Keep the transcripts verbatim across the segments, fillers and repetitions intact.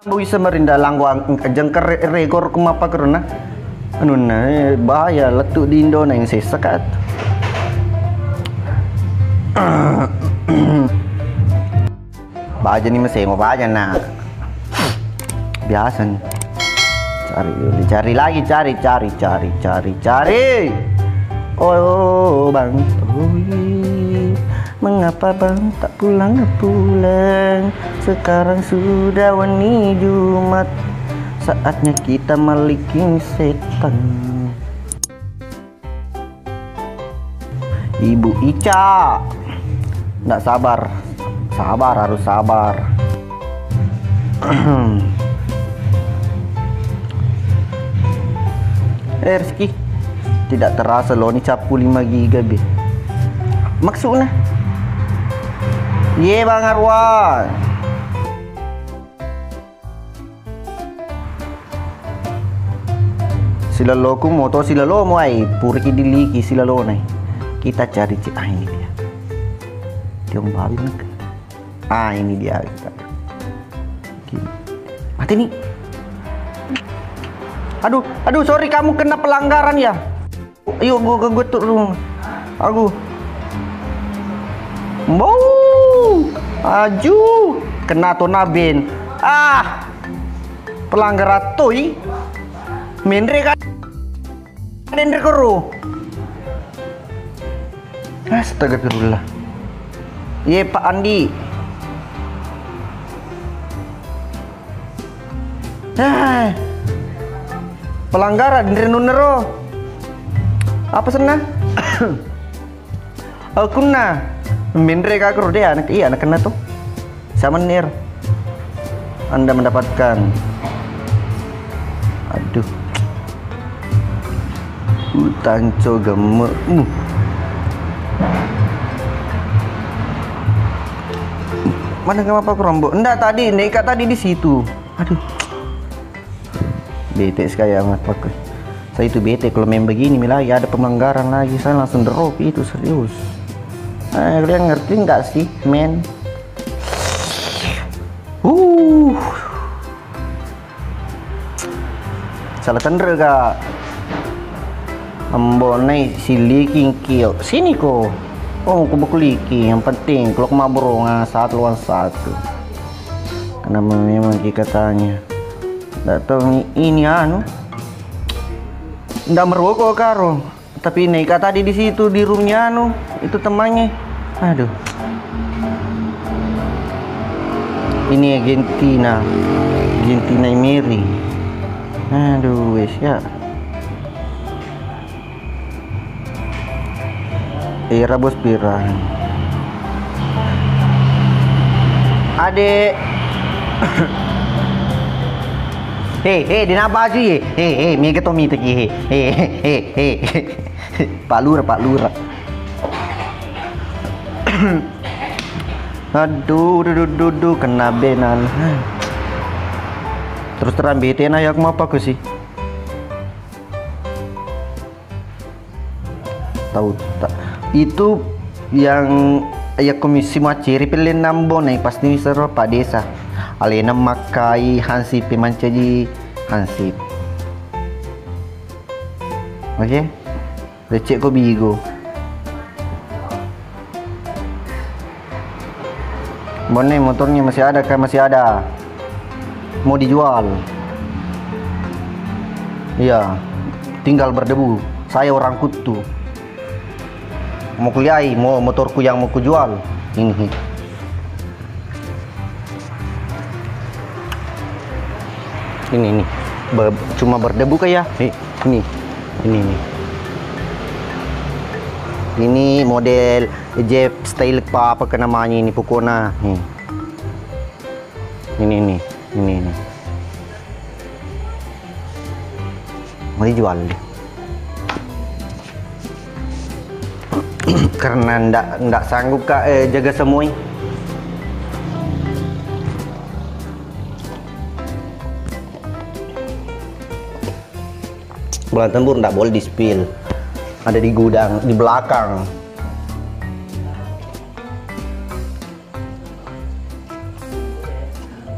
Bisa merinda langgo ang-, jengker re-, rekor ku mappakerna. Anunna, eh, bahaya lettu di Indona yang sesa kat. Baja ni mesengo baja na. Biasa ni. Cari, cari lagi, cari, cari, cari, cari, cari. Oh, Bang Toy, mengapa Bang tak pulang-pulang? Sekarang sudah wani Jumat, saatnya kita malikin setan. Ibu Ica, ndak sabar, sabar, harus sabar. Eh, Rizky, tidak terasa lo ni cappu lima giga be. Maksudnya? Ye, Bang Arwan. Silaloku moto silalomu ai, puraki diliki silalonai. Kita cari ci-, ah, ini dia. Tiong babi mana? Ah, ini dia kita. Gini. Mati nih. Aduh, aduh, sorry, kamu kena pelanggaran ya. Ayo, gua, gua, gua turun. Aku. Bau. Aju. Kena tona ben. Ah. Pelanggar atoi. Menre kan. Denre koro. Astagfirullah. Ye, Pak Andi. Eh, pelanggaran denre nunnero. Apa senna? Akunna menre ka kero de anak, iya, anak kena tuh. Sama ner. Anda mendapatkan. Aduh. Utanco gemekmu. Mana kamu apa kerombok? Enggak tadi, Neka tadi di situ. Aduh. Bete sekali amat pakai. Saya itu bete kalau main begini mi lagi ada pelanggaran lagi, saya langsung drop itu serius. Eh, kalian ngerti nggak sih, men? Uh. Salah tendre ka. Ambo nai siliki kio. Sini ko. Oh, ku bekuliki. Yang penting kalau mabronga satu lawan satu. Kenapa memang kita tanya? Nggak tahu ni-, ini anu. Nggak merokok karo. Tapi Neka tadi di situ di roomnya anu, itu temannya. Aduh. Ini Argentina. Argentina Mary. Aduh, wes ya. Era bos pirang. Adek. He, he, denapa aja ye? He, he, mega to mita ki, he. He, he, he, he. Pak Lurah, Pak Lurah. Aduh, duh, duh, duh, duh, kena benan. Terus terang bete na ya, aku mau apa aku sih? Tahu tak? Itu yang ya komisi maciri pelen nambo nih pasti misero Pak Desa. Alena makai hansip mancaji hansip. Oke? Lecek ko bigo. Bonne motornya masih ada kan? Masih ada. Mau dijual. Iya. Tinggal berdebu. Saya orang Kutu. Mau kuliahi, mau motorku yang mau kujual. Ini. Ini, ini. Ber-, cuma berdebu kayak. Nih, ini. Ini, ini. Ini model Jeep style apa, apa ke namanya ini pokoknya. Nih. Ini, ini. Ini, ini. Mau dijual. Karena ndak, ndak sanggup kak, eh, jaga semua. Bulan Tempur ndak boleh di-spill. Ada di gudang, di belakang.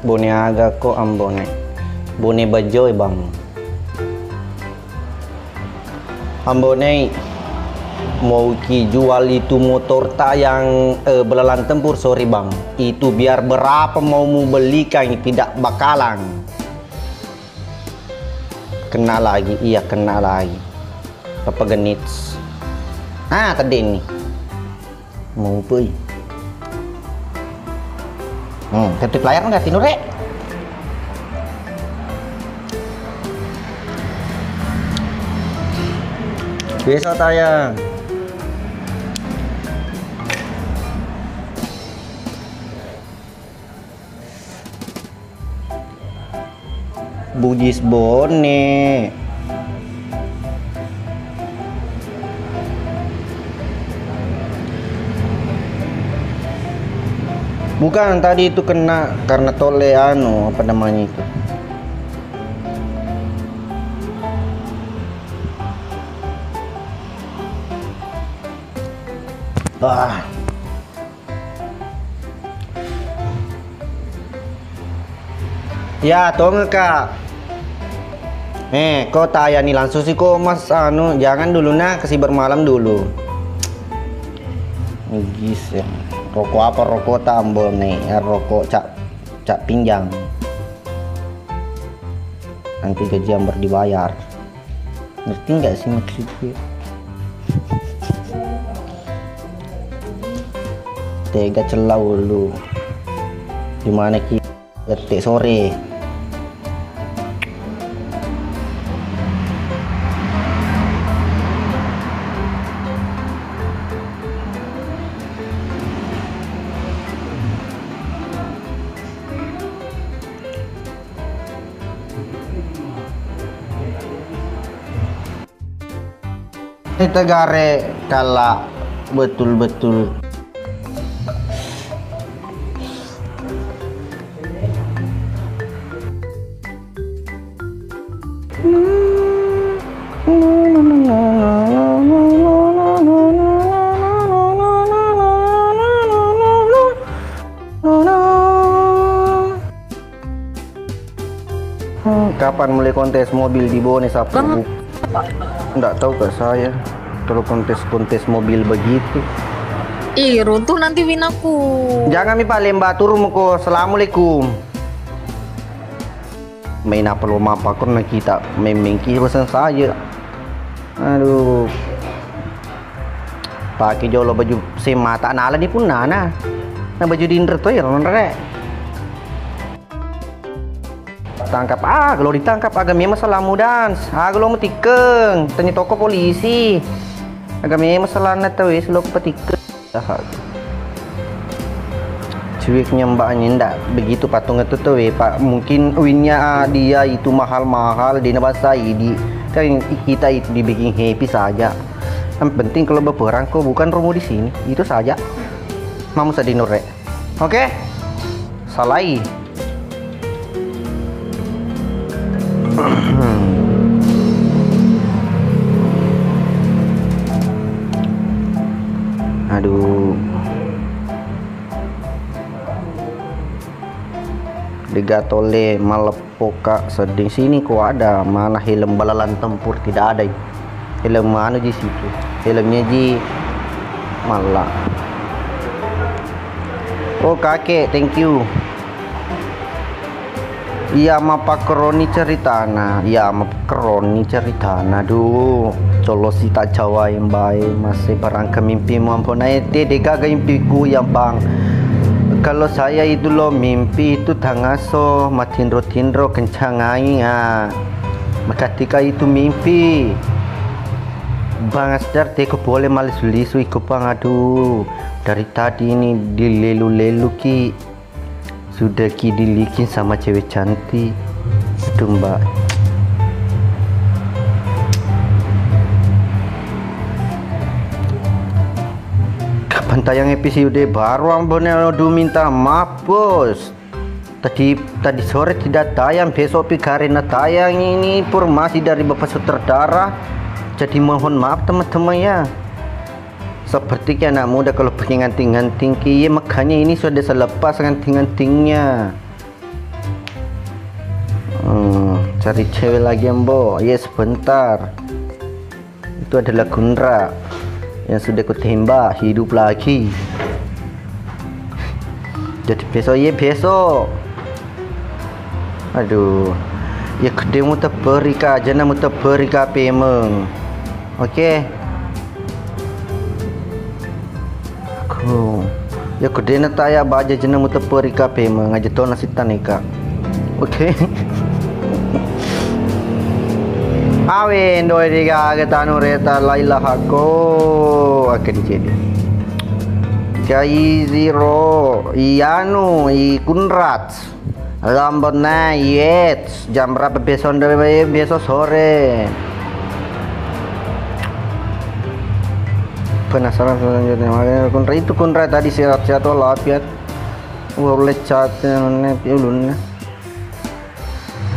Bone aga ko Ambone? Bone bajoi, Bang. Ambone, mau ki jual itu motorta yang, eh, belalang tempur, sorry, Bang. Itu biar berapa mau mu belikan, tidak bakalan. Kena lagi, iya, kena lagi. Apa genit? Ah, tadi ini. Mau pui. Hmm, tutup layar nggak, Tinur, Rek? Bisa tayang. Bujis Bone. Bukan, tadi itu kena karena tole anu, apa namanya itu? Ah. Ya, tongeng, Kak. Eh, ko tayani langsung si ko, Mas, anu, jangan dulu nah, kasih bermalam dulu. Gis, ya. Rokok apa rokok ta Ambone? Ya, rokok cak, cak pinjam. Nanti gajian baru dibayar. Ngerti nggak sih maksudku? Tega celau lu. Gimana ki? Gette sore. Ini tegare kala betul-betul. Hmm, kapan mulai kontes mobil di Bone, Sapu? Bang. Nggak tahu, Kak, saya. Kalau kontes-kontes mobil begitu. Ih, runtuh nanti winaku. Jangan mi, Pak, lemba turun ko. Assalamualaikum. Main apa lo mapa ko na kita main mengki pesan saya. Aduh. Pakai jolo baju semata nala di punana. Na baju dinre to ya, Rek. Tangkap, ah, kalau ditangkap, aga memang salamu dans, ah, kalau metikeng, tanya toko polisi, aga memang salahna tau, eh, selo petikeng. Aha. Cueknya mbaknya ndak begitu patung itu tuh, eh, Pak. Mungkin winnya, ah, dia itu mahal-mahal, dia bahasa idi. Kan kita itu dibikin happy saja. Yang penting kalau berperang kok bukan romo di sini, itu saja. Mamu sadinure. Oke? Salai. Aduh. Dega tole malep. Poka sedding sini ko ada mana helm belalang tempur, tidak ada i. Helm anu ji situ. Helmnya ji malla. Oh, kakek, thank you. Iya, mapakkeroni ceritana. Iya, mapakkeroni ceritana. Duh, colosi tak jawai mbae, masih barangka mimpimu ampun ae, te, degaga impiku ya, Bang. Kalau saya itu lo mimpi itu tangaso, matinro-tinro kencang aing, ah. Makatika itu mimpi. Bang Asdar, teko pole malisu-lisu iko, Bang. Aduh, dari tadi ini dilelu-lelu ki. Sudah ki dilikin sama cewek cantik. Aduh, Mbak. Kapan tayang episode baru, ampun, aduh, minta maaf, Bos. Tadi, tadi sore tidak tayang, besok pi karena tayang ini informasi dari Bapak Sutradara. Jadi mohon maaf, teman-teman, ya. Seperti ki anak muda kalau pakai nganting-nganting ki, iya, makanya ini sudah selepas nganting-ngantingnya. Cari cewek lagi, Ambo. Iya, sebentar. Itu adalah Kunra yang sudah kutembak, hidup lagi. Jadi besok, iya, besok. Aduh. Ya, gede mutebberi ka, jana mutebberi ka pemeng. Oke. Aku. Ya, gedena taya baja jana mutebberi ka pemeng, aja to nasittan ika. Oke. Awe ndoe diga getanu reta la ilaha ko. Oke, dicedi. Kai zero, ianu, i Kunrat. Lambot na, yet. Jam berapa besok? Besok sore. Penasaran selanjutnya. Makanya Kunra itu, Kunra tadi sehat-sehat walafiat. Wah, lecet, ne, piulun.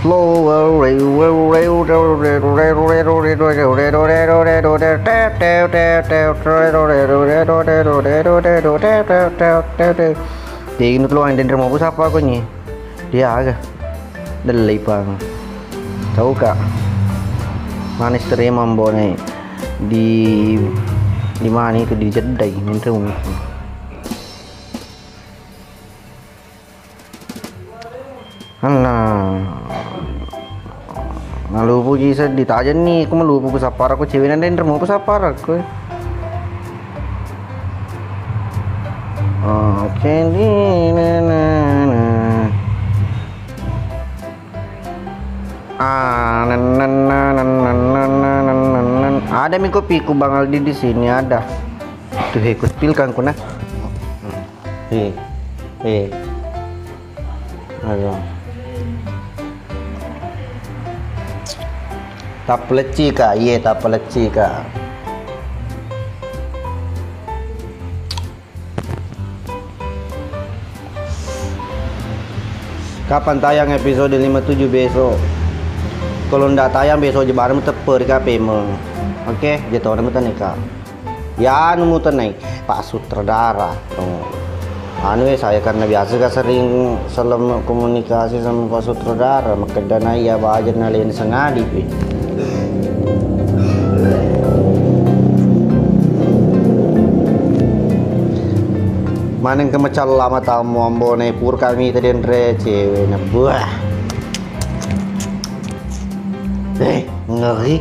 Slow, Jadi, ini tuh, yang dendro mau apa aku nih? Dia aga. Dellei pang. Tau ka. Manis terima, Ambo, nih. Di, di mana itu, di Jeddah ini, tuh. Alah. Malupu ji seddi tajenni, ku malupu ku sapparakku cewek nandeng remo ku sapparakku. Oke, di, na, na, na. Ah, nan, nan, nan. Ada mi kopiku, Bang Aldi, di sini ada. Tuh, he, ku spill kan ku, nah. He, he. Ayo. Tappelecci ka, iye, tappelecci ka. Kapan tayang episode lima tujuh besok? Kalau ndak tayang besok, je bareng tepperi ka pemeng. Oke, je tona mutane ka. Ya, anu mutenai, Pak Sutradara. Oh. Anu, eh, saya karena biasa ka sering selem komunikasi sama Pak Sutradara, makkeda na iya baja nalena sengadi pi. Maneng ke macalla matamu, Ambone, pur kami tadi, Andre, ceweknya. Buah. Eh, ngeri.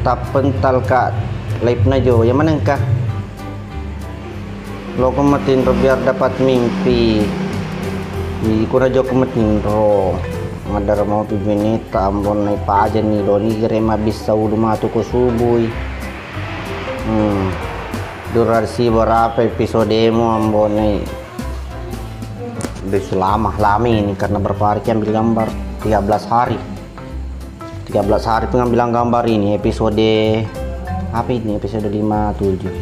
Tappental ka live na jo, yang mana engka? Loko matinro biar dapat mimpi. Iko na jokko matinro. Madara mau pi beneta, Ambon, nai paja ni doni gere mabissa ulu matu ko subui. Hmm. Durasi berapa episodemu, Ambon, nai? Udah lama, lama ini karena berapa hari ki ambil gambar? Tiga belas hari. Tiga belas hari pengambilan gambar ini, episode apa ini? Episode lima tujuh.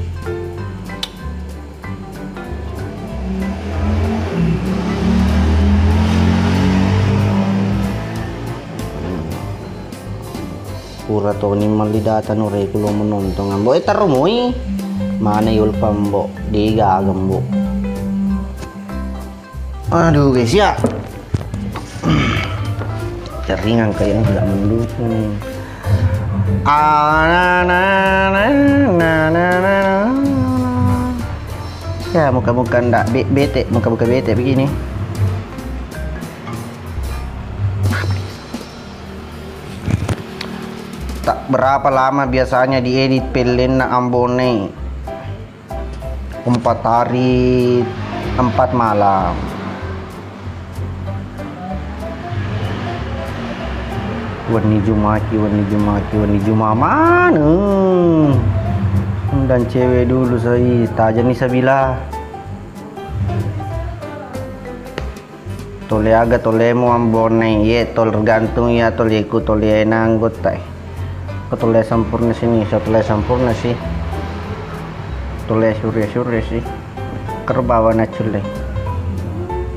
Pura toni melli data nu rekulo menonton, Ambo. Eh, terro moi. Mana yul pambo? Digaga, Ambo. Aduh, guys, ya. Keringan kayaknya tidak mendukung. Ah, na, na, na. Ya, muka-muka ndak be-, bete, muka-muka bete begini. Tak berapa lama biasanya diedit pellenna, Ambone. Empat hari, empat malam. Wenni Jumaki, wenni Jumaki, wenni Juma maneng. Undang cewek dulu, sai tajani sabila. Tole aga tolemu, Ambone, ye, tol tergantung ya, tol yeku tole nanggotta. Ko tole sempurna sini, so tole sempurna sih. Tole sure-sure sih. Kerbawa na culle.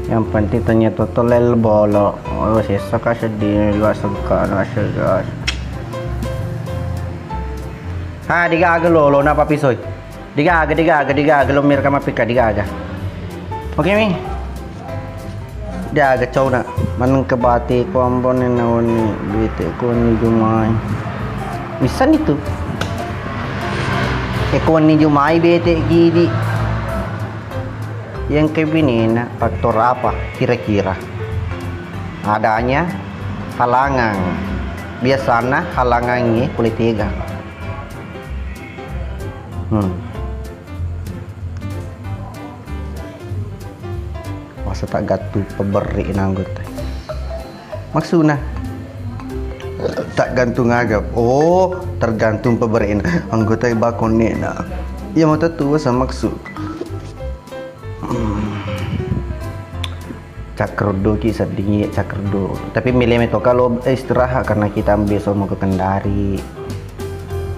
Yang penting tanya toto lel bolo. Oh, sesa ka sedih juga sengka nasa gas. Ha, digaga lo, lo napa pisoi? Digaga, digaga, digaga lo mir kama pika digaga. Oke mi. Digaga cau na. Maneng ke bati ko ambon na woni bete ko ni jumai. Misan itu. E ko ni jumai bete gidi. Yang kebinena faktor apa kira-kira? Adanya halangan. Biasana halangannya kulit tega. Hmm. Masa tak gatu peberi anggota. Maksudna tak gantung aga. Oh, tergantung peberi anggota bakone na. Ya mau tuh sama maksud. Hmm. Cakkeruddu ki seddingi cakkeruddu. Tapi milih metto kalau istirahat karena kita besok mau ke Kendari,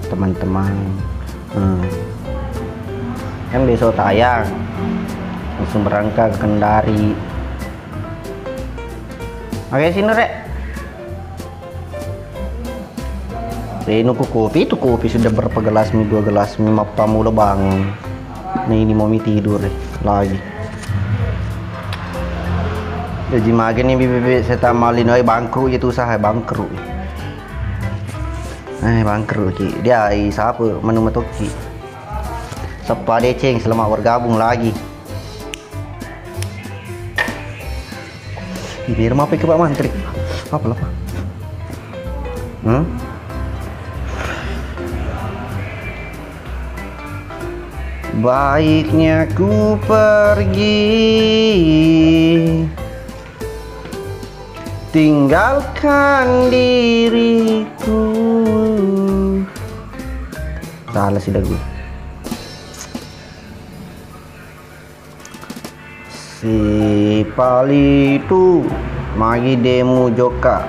teman-teman. Hmm. Kan besok tayang langsung berangkat ke Kendari. Oke sini rek. Renu ku kopi itu kopi sudah berapa gelas mi dua gelas mi mappamulo bangun. Nah ini mau mi tidur eh, lagi. Jadi magen nih bibit saya tamalin oi bangkrut itu usaha bangkrut. Eh bangkrut ki dia ai siapa menu metoki. Seppa deceng selamat bergabung lagi. Ini rumah apa ke Pak Mantri? Apa lah Pak? Hmm? Baiknya ku pergi tinggalkan diriku. Salah sih dah gue. Si Pali tu magi demu jokka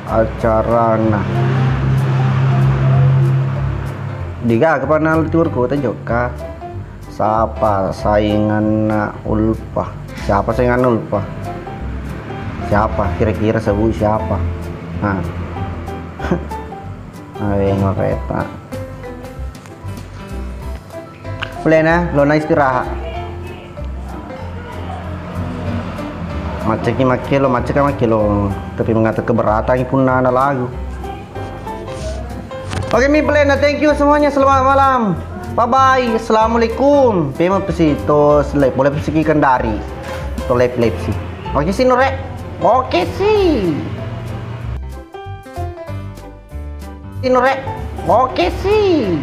acarana. Diga kepanal tur kota jokka. Siapa sainganna Ulfa? Siapa sainganna Ulfa? Siapa kira-kira sebut siapa? Nah. Awe ngoreta. Plena, lona istirahat. Maccaki makkelo, maccaka makkelo, tapi mengata keberatan punna na lagu. Oke mi plena, thank you semuanya, selamat malam. Bye bye, assalamualaikum. Pema pesi to selai, boleh pesi ki kendari. To live live sih. Oke sih nore. Oke sih. Sih nore. Oke sih.